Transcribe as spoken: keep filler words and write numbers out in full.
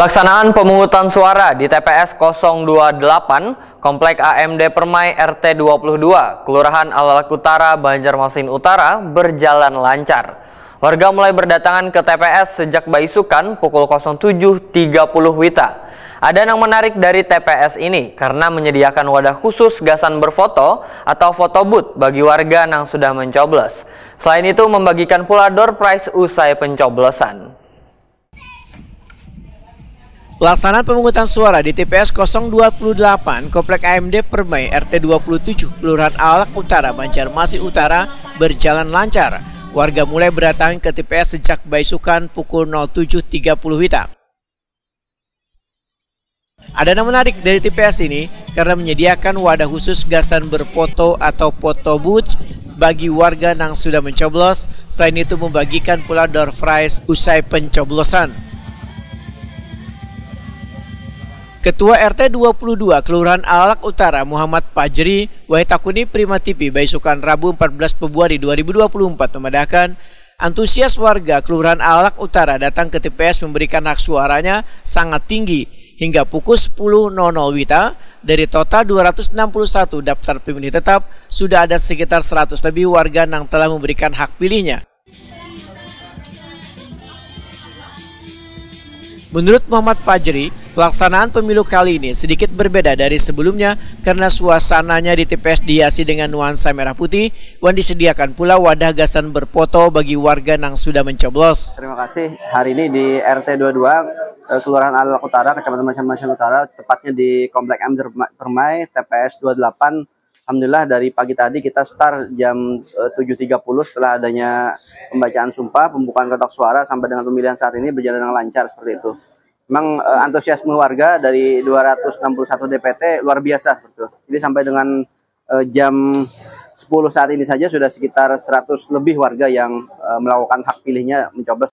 Pelaksanaan pemungutan suara di T P S kosong dua delapan, Komplek A M D Permai R T dua puluh dua, Kelurahan Alalak Utara, Banjarmasin Utara, berjalan lancar. Warga mulai berdatangan ke T P S sejak baisukan pukul kosong tujuh tiga puluh wita. Ada yang menarik dari T P S ini karena menyediakan wadah khusus gasan berfoto atau foto booth bagi warga yang sudah mencoblos. Selain itu, membagikan pula door prize usai pencoblosan. Pelaksanaan pemungutan suara di T P S kosong dua puluh delapan Komplek A M D Permai R T dua puluh tujuh Kelurahan Alalak Utara, Banjarmasin Utara berjalan lancar. Warga mulai berdatangan ke T P S sejak baisukan pukul nol tujuh tiga puluh wita. Ada yang menarik dari T P S ini karena menyediakan wadah khusus gasan berfoto atau foto booth bagi warga yang sudah mencoblos. Selain itu, membagikan pula door prize usai pencoblosan. Ketua R T dua puluh dua Kelurahan Alalak Utara, Muhammad Fajri, wahi takuni Prima T V baisukan Rabu empat belas Februari dua ribu dua puluh empat, memandahkan antusias warga Kelurahan Alalak Utara datang ke T P S memberikan hak suaranya sangat tinggi. Hingga pukul sepuluh nol nol wita, dari total dua ratus enam puluh satu daftar pemilih tetap, sudah ada sekitar seratus lebih warga yang telah memberikan hak pilihnya. Menurut Muhammad Fajri, pelaksanaan pemilu kali ini sedikit berbeda dari sebelumnya karena suasananya di T P S dihiasi dengan nuansa merah putih, wan disediakan pula wadah gasan berfoto bagi warga yang sudah mencoblos. Terima kasih. Hari ini di R T dua dua, eh, Kelurahan Alalak Utara, Kecamatan Banjarmasin Utara, tepatnya di Komplek M Derma-, Permai, T P S dua delapan. Alhamdulillah, dari pagi tadi kita start jam, eh, tujuh tiga puluh setelah adanya pembacaan sumpah, pembukaan kotak suara sampai dengan pemilihan saat ini berjalan dengan lancar seperti itu. Memang, eh, antusiasme warga dari dua ratus enam puluh satu D P T luar biasa seperti itu. Jadi sampai dengan, eh, jam sepuluh saat ini saja sudah sekitar seratus lebih warga yang, eh, melakukan hak pilihnya mencoblos